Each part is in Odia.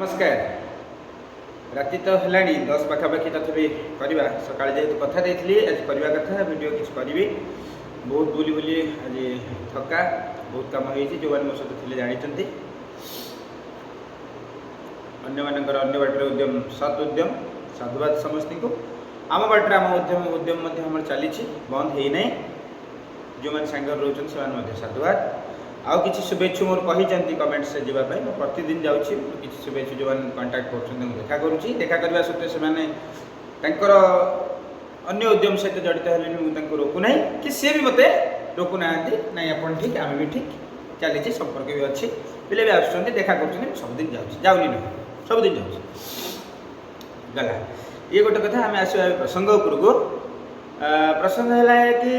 ନମସ୍କାର। ରାତି ତ ହେଲାଣି 10 ପାଖାପାଖି, ତଥାପି କରିବା। ସକାଳେ ଯେହେତୁ କଥା ଦେଇଥିଲି, ଆଜି କରିବା କଥା ଭିଡ଼ିଓ କିଛି କରିବି। ବହୁତ ବୁଲି ବୁଲି ଆଜି ଥକା, ବହୁତ କାମ ହେଇଛି। ଯେଉଁମାନେ ମୋ ସହିତ ଥିଲେ ଜାଣିଛନ୍ତି। ଅନ୍ୟମାନଙ୍କର ଅନ୍ୟ ବାଟରେ ଉଦ୍ୟମ ସତ୍ ଉଦ୍ୟମ, ସାଧୁବାଦ ସମସ୍ତଙ୍କୁ। ଆମ ବାଟରେ ଆମ ଉଦ୍ୟମ ଉଦ୍ୟମ ମଧ୍ୟ ଆମର ଚାଲିଛି, ବନ୍ଦ ହେଇନାହିଁ। ଯେଉଁମାନେ ସାଙ୍ଗରେ ରହୁଛନ୍ତି, ସେମାନେ ମଧ୍ୟ ସାଧୁବାଦ। ଆଉ କିଛି ଶୁଭେଚ୍ଛୁ ମୋର କହିଛନ୍ତି କମେଣ୍ଟସରେ ଯିବା ପାଇଁ। ମୁଁ ପ୍ରତିଦିନ ଯାଉଛି। ମୁଁ କିଛି ଶୁଭେଚ୍ଛୁ ଯେଉଁମାନେ କଣ୍ଟାକ୍ଟ କରୁଛନ୍ତି, ତାଙ୍କୁ ଦେଖା କରୁଛି। ଦେଖା କରିବା ସତ୍ତ୍ୱେ ସେମାନେ ତାଙ୍କର ଅନ୍ୟ ଉଦ୍ୟମ ସହିତ ଜଡ଼ିତ ହେଲେଣି। ମୁଁ ତାଙ୍କୁ ରୋକୁନାହିଁ କି ସିଏ ବି ମୋତେ ରୋକୁନାହାନ୍ତି। ନାଇଁ, ଆପଣ ଠିକ୍, ଆମେ ବି ଠିକ୍, ଚାଲିଛି, ସମ୍ପର୍କ ବି ଅଛି। ପିଲା ବି ଆସୁଛନ୍ତି, ଦେଖା କରୁଛନ୍ତି। ମୁଁ ସବୁଦିନ ଯାଉଛି, ଯାଉନି ନୁହେଁ, ସବୁଦିନ ଯାଉଛି। ଗଲା ଇଏ ଗୋଟେ କଥା। ଆମେ ଆସିବା ଏବେ ପ୍ରସଙ୍ଗ ଉପରକୁ। ପ୍ରସଙ୍ଗ ହେଲା କି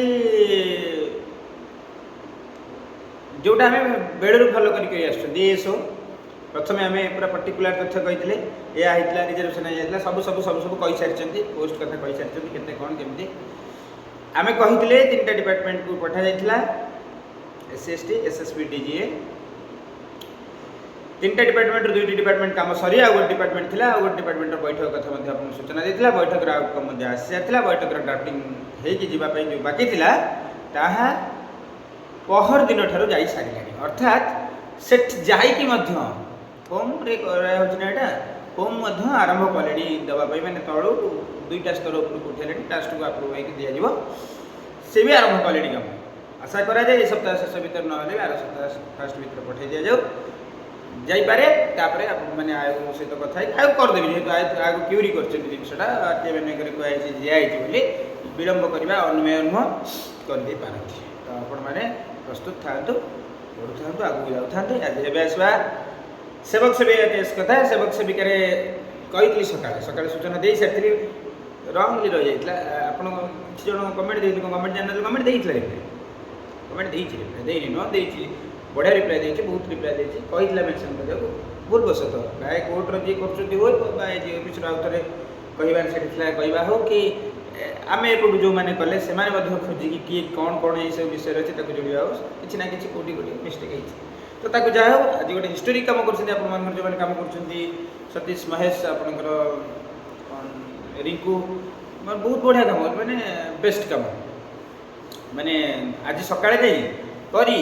ଯେଉଁଟା ଆମେ ବେଳରୁ ଫଲୋ କରି କରି ଆସୁଛନ୍ତି ଏସବୁ। ପ୍ରଥମେ ଆମେ ପୁରା ପର୍ଟିକୁଲାର ତଥ୍ୟ କହିଥିଲେ, ଏହା ହେଇଥିଲା, ରିଜର୍ଭେସନ୍ ହେଇଯାଇଥିଲା, ସବୁ ସବୁ ସବୁ ସବୁ କହିସାରିଛନ୍ତି। ପୋଷ୍ଟ କଥା କହିସାରିଛନ୍ତି, କେତେ କ'ଣ କେମିତି। ଆମେ କହିଥିଲେ ତିନିଟା ଡିପାର୍ଟମେଣ୍ଟକୁ ପଠାଯାଇଥିଲା, S C, S T, S S B, D G ଏ। ତିନିଟା ଡିପାର୍ଟମେଣ୍ଟରୁ ଦୁଇଟି ଡିପାର୍ଟମେଣ୍ଟ କାମ ସରି ଆଉ ଗୋଟେ ଡିପାର୍ଟମେଣ୍ଟ ଥିଲା। ଆଉ ଗୋଟେ ଡିପାର୍ଟମେଣ୍ଟର ବୈଠକ କଥା ମଧ୍ୟ ଆପଣଙ୍କୁ ସୂଚନା ଦେଇଥିଲା। ବୈଠକର ଆଉଟକମ୍ ମଧ୍ୟ ଆସିସାରିଥିଲା। ବୈଠକର ଡ୍ରାଫ୍ଟିଂ ହେଇକି ଯିବା ପାଇଁ ଯେଉଁ ବାକି ଥିଲା, ତାହା ପହର ଦିନଠାରୁ ଯାଇ ସାରିଲାଣି। ଅର୍ଥାତ୍ ସେଠି ଯାଇକି ମଧ୍ୟ ହୋମ୍ରେ କରାଯାଉଛି ନା, ଏଇଟା ହୋମ୍ ମଧ୍ୟ ଆରମ୍ଭ କଲେଣି ଦେବା ପାଇଁ। ମାନେ ତଳୁ ଦୁଇଟା ସ୍ତର ଉପରକୁ ଉଠେଇଲେଣି, ଲାଷ୍ଟକୁ ଆପ୍ରୁଭ୍ ହେଇକି ଦିଆଯିବ। ସେ ବି ଆରମ୍ଭ କଲେଣି କାମ। ଆଶା କରାଯାଏ ଏ ସପ୍ତାହ ଶେଷ ଭିତରେ ନହେଲେ ବି ଆର ସପ୍ତାହ ଫାଷ୍ଟ ଭିତରେ ପଠାଇ ଦିଆଯାଉ ଯାଇପାରେ। ତାପରେ ଆପଣ ମାନେ ଆୟୋଗଙ୍କ ସହିତ କଥା ହେଇକି ଆୟୋଗ କରିଦେବି। ଯେହେତୁ ଆୟୋଗ ଆଗ କ୍ୟୁରି କରିଛନ୍ତି ଜିନିଷଟା, ଆର୍ ଟି ମାନଙ୍କରେ କୁହାଯାଇଛି, ଦିଆହେଇଛି ବୋଲି ବିଳମ୍ବ କରିବା ଅନୁମେୟ ନୁହଁ, କରିଦେଇ ପାରନ୍ତି। ତ ଆପଣମାନେ ପ୍ରସ୍ତୁତ ଥାଆନ୍ତୁ, ପଢ଼ୁଥାନ୍ତୁ, ଆଗକୁ ଯାଉଥାନ୍ତୁ। ଆଜି ଏବେ ଆସିବା ସେବକ ସେବିକା କେସ୍ କଥା। ସେବକ ସେବିକାରେ କହିଥିଲି, ସକାଳେ ସକାଳେ ସୂଚନା ଦେଇ ସାରିଥିଲି, ରଙ୍ଗଲି ରହିଯାଇଥିଲା। ଆପଣ କିଛି ଜଣ କମେଣ୍ଟ ଦେଇଥିଲେ। କମେଣ୍ଟ ଜାଣିନଥିଲେ, କମେଣ୍ଟ ଦେଇଥିଲା, ରିପ୍ଲାଏ କମେଣ୍ଟ ଦେଇଛି। ରିପ୍ଲାଏ ଦେଇନି ନୁହଁ, ଦେଇଛି। ବଢ଼ିଆ ରିପ୍ଲାଏ ଦେଇଛି, ବହୁତ ରିପ୍ଲାଏ ଦେଇଛି। କହିଥିଲା ମେନସନ୍ କରିବାକୁ, ଭୁଲବଶତଃ ପ୍ରାୟ କୋର୍ଟର ଯିଏ କରୁଛନ୍ତି ହୁଏ ବା ଯିଏ ଅଫିସର ଆଉ ଥରେ କହିବାର ସେଠି ଥିଲା କହିବା ହଉ କି ଆମେ ଏପଟୁ ଯେଉଁମାନେ କଲେ, ସେମାନେ ମଧ୍ୟ ଖୋଜିକି କିଏ କ'ଣ କ'ଣ ଏଇସବୁ ବିଷୟରେ ଅଛି, ତାକୁ ଯୋଡ଼ିବା ହଉ, କିଛି ନା କିଛି କେଉଁଠି କେଉଁଠି ମିଷ୍ଟେକ୍ ହେଇଛି। ତ ତାକୁ ଯାହା ହଉ, ଆଜି ଗୋଟେ ହିଷ୍ଟୋରିକ୍ କାମ କରୁଛନ୍ତି ଆପଣମାନଙ୍କର ଯେଉଁମାନେ କାମ କରୁଛନ୍ତି, ସତୀଶ, ମହେଶ, ଆପଣଙ୍କର କ'ଣ ରିଙ୍କୁ, ମାନେ ବହୁତ ବଢ଼ିଆ କାମ, ମାନେ ବେଷ୍ଟ କାମ। ମାନେ ଆଜି ସକାଳେ ଯାଇ କରି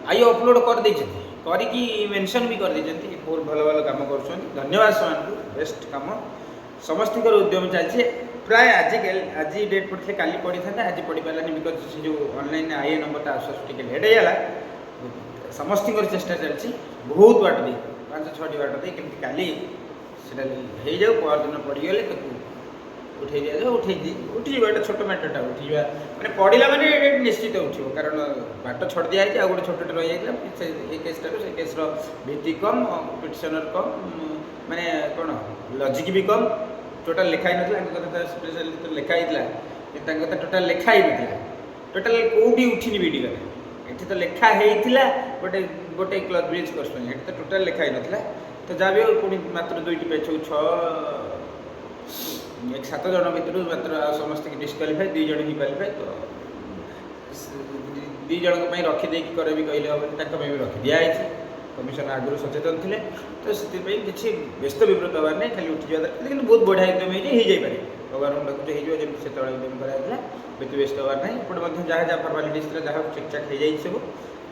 I upload କରିଦେଇଛନ୍ତି, କରିକି ମେନସନ୍ ବି କରିଦେଇଛନ୍ତି। ବହୁତ ଭଲ ଭଲ କାମ କରୁଛନ୍ତି, ଧନ୍ୟବାଦ ସେମାନଙ୍କୁ। ବେଷ୍ଟ କାମ, ସମସ୍ତଙ୍କର ଉଦ୍ୟମ ଚାଲିଛି। ପ୍ରାୟ ଆଜି ଆଜି ଡେଟ୍ ପଡ଼ିଥିଲେ କାଲି ପଡ଼ିଥାନ୍ତା, ଆଜି ପଡ଼ିପାରିଲାନି, because ସେ ଯେଉଁ ଅନଲାଇନ୍ I A ନମ୍ବରଟା ଆସୁ ଆସୁ ଟିକେ ଲେଟ୍ ହେଇଗଲା। ସମସ୍ତଙ୍କର ଚେଷ୍ଟା ଚାଲିଛି ବହୁତ ବାଟ ଦେଇ, ପାଞ୍ଚ ଛଅଟି ବାଟ ଦେଇ, କେମିତି କାଲି ସେଟା ହେଇଯାଉ। ପରଦିନ ପଡ଼ିଗଲେ ତାକୁ ଉଠେଇ ଦିଆଯାଉ। ଉଠେଇ ଦେଇ ଉଠିଯିବ। ଏଇଟା ଛୋଟ ମ୍ୟାଟରଟା, ଉଠିଯିବା ମାନେ ପଡ଼ିଲା ମାନେ ଏଇଟା ନିଶ୍ଚିତ ଉଠିବ, କାରଣ ବାଟ ଛାଡ଼ି ଦିଆହେଇଛି। ଆଉ ଗୋଟେ ଛୋଟଟେ ରହିଯାଇଥିଲା ସେ ଏଇ କେସ୍ଟାରୁ। ସେ କେସ୍ର ଭିତ୍ତି କମ୍, ପିଟିସନର କମ୍, ମାନେ କ'ଣ ଲଜିକ୍ ବି କମ୍। ଟୋଟାଲ୍ ଲେଖା ହେଇନଥିଲା। ତାଙ୍କ କଥା ସ୍ପେଶାଲି ତ ଲେଖା ହେଇଥିଲା, କିନ୍ତୁ ତାଙ୍କ କଥା ଟୋଟାଲ୍ ଲେଖା ହେଇନଥିଲା। ଟୋଟାଲ୍ କେଉଁଠି ଉଠିନି ବିଡି କଥା। ଏଠି ତ ଲେଖା ହେଇଥିଲା ଗୋଟେ ଗୋଟେ କ୍ଲଜ୍ ବ୍ରିଜ୍ କରୁଛନ୍ତି, ଏଠି ତ ଟୋଟାଲ୍ ଲେଖା ହେଇନଥିଲା। ତ ଯାହା ବି ହଉ, ପୁଣି ମାତ୍ର ଦୁଇଟି ପେଜ୍ ହଉ, ଛଅ ଏକ ସାତ ଜଣ ଭିତରୁ ମାତ୍ର ଆଉ ସମସ୍ତେ ଡିସ୍କ୍ୱାଲିଫାଏ, ଦୁଇ ଜଣ ହିଁ କ୍ୱାଲିଫାଏ। ତ ଦୁଇ ଜଣଙ୍କ ପାଇଁ ରଖିଦେଇକି କରେ ବି କହିଲେ ହେବନି, ତାଙ୍କ ପାଇଁ ବି ରଖି ଦିଆହେଇଛି। କମିଶନ ଆଗରୁ ସଚେତନ ଥିଲେ, ତ ସେଥିପାଇଁ କିଛି ବ୍ୟସ୍ତ ବିବ୍ରତ ହେବାର ନାହିଁ, ଖାଲି ଉଠିଯିବା ଦରକାର। କିନ୍ତୁ ବହୁତ ବଢ଼ିଆ ଉଦ୍ୟମ ହେଇଛି, ହେଇଯାଇପାରେ। ଭଗବାନଙ୍କୁ ଡାକୁଛି ହେଇଯିବ, ଯେମିତି ସେତେବେଳେ ଉଦ୍ୟମ କରାଯାଇଥିଲା। ବ୍ୟତିବ୍ୟସ୍ତ ହେବାର ନାହିଁ। ଏପଟେ ମଧ୍ୟ ଯାହା ଯାହା ଫର୍ମାଲିଟିସ୍ ଥିଲା, ଯାହା ଠିକ୍ଠାକ୍ ହେଇଯାଇଛି ସବୁ।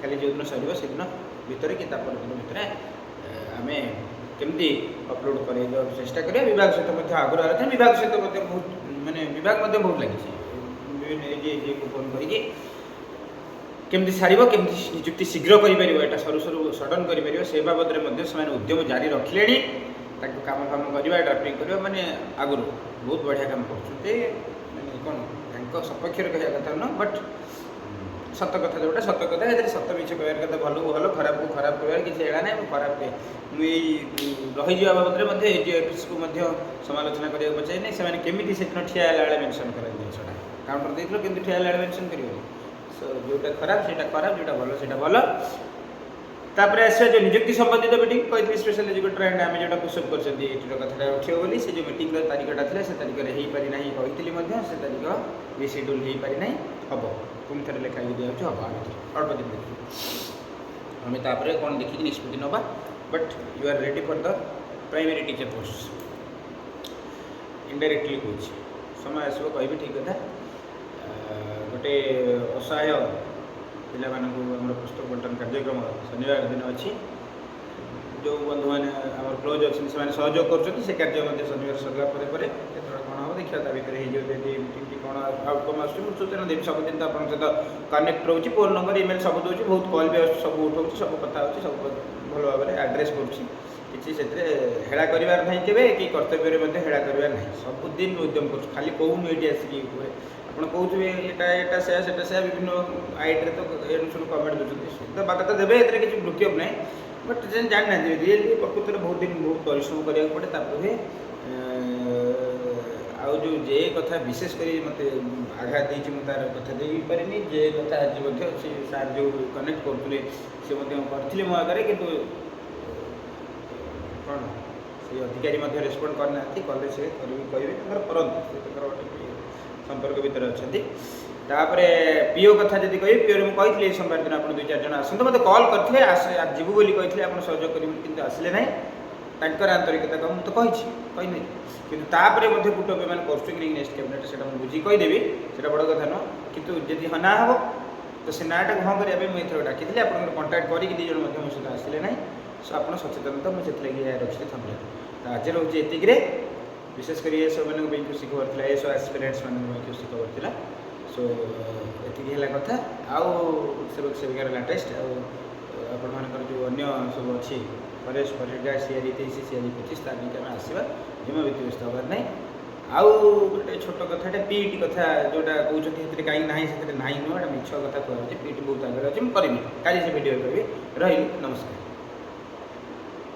ଖାଲି ଯେଉଁଦିନ ସରିବ ସେଦିନ ଭିତରେ କି ତା ପରଦିନ ଭିତରେ ଆମେ କେମିତି ଅପଲୋଡ଼ କରାଇଦେବାକୁ ଚେଷ୍ଟା କରିବା। ବିଭାଗ ସହିତ ମଧ୍ୟ ଆଗରୁ ଆଲୋଚନା, ବିଭାଗ ସହିତ ମଧ୍ୟ ବହୁତ, ମାନେ ବିଭାଗ ମଧ୍ୟ ବହୁତ ଲାଗିଛି। ବିଭିନ୍ନ ଏଜି ଏଜିକୁ ଫୋନ୍ କରିକି କେମିତି ସାରିବ, କେମିତି ନିଯୁକ୍ତି ଶୀଘ୍ର କରିପାରିବ, ଏଇଟା ସରୁ ସରୁ ସଡନ୍ କରିପାରିବ, ସେ ବାବଦରେ ମଧ୍ୟ ସେମାନେ ଉଦ୍ୟମ ଜାରି ରଖିଲେଣି। ତାକୁ କାମ ଫାମ କରିବା, ଡ୍ରାଫ୍ଟିଂ କରିବା, ମାନେ ଆଗରୁ ବହୁତ ବଢ଼ିଆ କାମ କରୁଛନ୍ତି। ମାନେ କ'ଣ ତାଙ୍କ ସପକ୍ଷରେ କହିବା କଥା ନୁହଁ, ବଟ୍ ସତ କଥା ଯେଉଁଟା ସତ କଥା, ଏଥିରେ ସତ ମିଛ କହିବାର କଥା। ଭଲକୁ ଭଲ, ଖରାପକୁ ଖରାପ କହିବାର କିଛି ଏଡ଼ା ନାହିଁ। ମୁଁ ଖରାପ କୁହେ। ମୁଁ ଏଇ ରହିଯିବା ବାବଦରେ ମଧ୍ୟ ଏଜି ଅଫିସକୁ ମଧ୍ୟ ସମାଲୋଚନା କରିବାକୁ ପଚାରିନି। ସେମାନେ କେମିତି ସେଦିନ ଠିଆ ହେଲା ବେଳେ ମେନସନ୍ କରନ୍ତି ଜିନିଷଟା? କାଉଣ୍ଟର ଦେଇଥିଲ, କେମିତି ଠିଆ ହେଲା ବେଳେ ମେନସନ୍ କରିବନି? ସୋ ଯେଉଁଟା ଖରାପ ସେଇଟା ଖରାପ, ଯେଉଁଟା ଭଲ ସେଇଟା ଭଲ। ତାପରେ ଆସିବା ଯେଉଁ ନିଯୁକ୍ତି ସମ୍ବନ୍ଧିତ ମିଟିଂ କହିଥିଲି, ସ୍ପେଶାଲ ଏଜୁକେଟର ଆଣ୍ଡ ଆମେ ଯେଉଁଟା ପୁଷଅପ୍ କରିଛନ୍ତି, ଏଠିର କଥାଟା ଉଠିବ ବୋଲି। ସେ ଯେଉଁ ମିଟିଂର ତାରିଖଟା ଥିଲା, ସେ ତାରିଖରେ ହେଇପାରି ନାହିଁ। କହିଥିଲି ମଧ୍ୟ, ସେ ତାରିଖ ରିସିଡ୍ୟୁଲ୍ ହେଇପାରି ନାହିଁ, ହେବ। ପୁଣି ଥରେ ଲେଖା ହେଇକି ଦିଆଯାଉଛି, ହେବ। ଆମେ ଅଳ୍ପ ଦିନ ଦେଖିବୁ, ଆମେ ତାପରେ କ'ଣ ଦେଖିକି ନିଷ୍ପତ୍ତି ନେବା। But you are ready for the primary teacher post indirectly କହୁଛି, ସମୟ ଆସିବ କହିବି ଠିକ୍ କଥା। ଗୋଟେ ଅସହାୟ ପିଲାମାନଙ୍କୁ ଆମର ପୁସ୍ତକ ବଣ୍ଟନ କାର୍ଯ୍ୟକ୍ରମ ଶନିବାର ଦିନ ଅଛି। ଯେଉଁ ବନ୍ଧୁମାନେ ଆମର କ୍ଲୋଜ୍ ଅଛନ୍ତି, ସେମାନେ ସହଯୋଗ କରୁଛନ୍ତି। ସେ କାର୍ଯ୍ୟ ମଧ୍ୟ ଶନିବାର ସରିଲା ପରେ ପରେ କେତେବେଳେ କ'ଣ ହେବ ଦେଖିବା। ତା ଭିତରେ ହେଇଯିବ ଯଦି ମିଟିଂଟି କ'ଣ ଆଉଟକମ୍ ଆସୁଛି, ମୁଁ ସୂଚନା ଦେବି। ସବୁଦିନ ତ ଆପଣଙ୍କ ସହିତ କନେକ୍ଟ ରହୁଛି, ଫୋନ୍ ନମ୍ବର, ଇମେଲ୍ ସବୁ ଦେଉଛି, ବହୁତ କଲ୍ ବି ଆସୁଛି, ସବୁ ଉଠାଉଛି, ସବୁ କଥା ହେଉଛି, ସବୁ ଭଲ ଭାବରେ ଆଡ୍ରେସ୍ କରୁଛି। କିଛି ସେଥିରେ ହେଳା କରିବାର ନାହିଁ କେବେ କି କର୍ତ୍ତବ୍ୟରେ ମଧ୍ୟ ହେଳା କରିବାର ନାହିଁ। ସବୁଦିନ ଉଦ୍ୟମ କରୁଛୁ। ଖାଲି କହୁନୁ ଏଇଠି ଆସିକି ଉପରେ ଆପଣ କହୁଥିବେ ଏଇଟା ଏଇଟା ସେୟା, ସେଟା ସେୟା, ବିଭିନ୍ନ ଆଇଡ଼ିରେ ତ ଏଣୁ ସବୁ କମେଣ୍ଟ ଦେଉଛନ୍ତି। ସେ ତ ବାଧା ତ ଦେବେ, ଏଥିରେ କିଛି ଭୃକ୍ଷେପ ନାହିଁ। ବଟ୍ ଯେନ୍ ଜାଣିନାହାନ୍ତି, ରିଏଲି ପ୍ରକୃତରେ ବହୁତ ଦିନ ବହୁତ ପରିଶ୍ରମ କରିବାକୁ ପଡ଼େ, ତାପରେ ହୁଏ। ଆଉ ଯେଉଁ ଯେ କଥା ବିଶେଷ କରି ମୋତେ ଆଘାତ ଦେଇଛି, ମୁଁ ତା'ର କଥା ଦେଇପାରିନି। ଯେ କଥା ଆଜି ମଧ୍ୟ ସେ ସାର୍ ଯେଉଁ କନେକ୍ଟ କରୁଥିଲେ, ସେ ମଧ୍ୟ କରିଥିଲେ ମୋ ଆଗରେ, କିନ୍ତୁ କ'ଣ ସେଇ ଅଧିକାରୀ ମଧ୍ୟ ରେସ୍ପଣ୍ଡ କରିନାହାନ୍ତି। କଲେ ସେ କରିବି କହିବେ, ତାଙ୍କର କରନ୍ତୁ, ସେ ତାଙ୍କର ଗୋଟେ ସମ୍ପର୍କ ଭିତରେ ଅଛନ୍ତି। ତାପରେ ପିଓ କଥା ଯଦି କହିବି, ପିଓରେ ମୁଁ କହିଥିଲି ଏଇ ସୋମବାର ଦିନ ଆପଣ ଦୁଇ ଚାରି ଜଣ ଆସନ୍ତୁ। ମୋତେ କଲ୍ କରିଥିଲେ, ଆସ ଯିବୁ ବୋଲି କହିଥିଲେ, ଆପଣ ସହଯୋଗ କରିବେ, କିନ୍ତୁ ଆସିଲେ ନାହିଁ। ତାଙ୍କର ଆନ୍ତରିକତା କମ୍, ମୁଁ ତ କହିଛି, କହିନି। କିନ୍ତୁ ତାପରେ ମଧ୍ୟ ପୁଟଅପ୍ ଏମାନେ କରୁଛନ୍ତି କି ନେକ୍ସଟ କ୍ୟାବିନେଟ୍, ସେଇଟା ମୁଁ ବୁଝିକି କହିଦେବି। ସେଇଟା ବଡ଼ କଥା ନୁହଁ। କିନ୍ତୁ ଯଦି ହଁ ନା ହେବ, ତ ସେ ନାଁଟାକୁ ହଁ କରିବା ପାଇଁ ମୁଁ ଏଥର ଡାକିଥିଲି। ଆପଣଙ୍କର କଣ୍ଟାକ୍ଟ କରିକି ଦୁଇ ଜଣ ମଧ୍ୟ ମୋ ସହିତ ଆସିଲେ ନାହିଁ। ସୋ ଆପଣ ସଚେତନତା, ମୁଁ ସେଥିଲାଗି ଏହା ରଖିଛି ଥମ୍ବନେଲ୍। ତ ଆଜି ରହୁଛି ଏତିକିରେ। ବିଶେଷ କରି ଏସଓ ମାନଙ୍କ ପାଇଁ ଖୁସି ଖବର ଥିଲା, ଏସଓ ଆସ୍ପିରାଣ୍ଟସ୍ ମାନଙ୍କ ପାଇଁ ଖୁସି ଖବର ଥିଲା। ସୋ ଏତିକି ହେଲା କଥା। ଆଉ ସେବକ ସେବିକାର ଲାଟେଷ୍ଟ ଆଉ ଆପଣମାନଙ୍କର ଯେଉଁ ଅନ୍ୟ ସବୁ ଅଛି, ଫରେଷ୍ଟ, ଫରେଷ୍ଟ ଗାର୍ଡ଼, ସିଆରି 23, ସିଆରି 25, ତା ନେଇକି ଆମେ ଆସିବା। ଜମା ବ୍ୟତିବ୍ୟସ୍ତ ହେବାର ନାହିଁ। ଆଉ ଗୋଟେ ଛୋଟ କଥାଟେ, ପିଇଟି କଥା ଯେଉଁଟା କହୁଛନ୍ତି, ସେଥିରେ କାହିଁକି ନାହିଁ, ସେଥିରେ ନାହିଁ ନୁହଁ, ଏଇଟା ମିଛ କଥା କୁହାଯାଉଛି। ପିଇଟି ବହୁତ ଆଗରେ ଅଛି। ମୁଁ କରିବି କାଲି ସେ ଭିଡ଼ିଓ କରିବି। ରହିଲି, ନମସ୍କାର।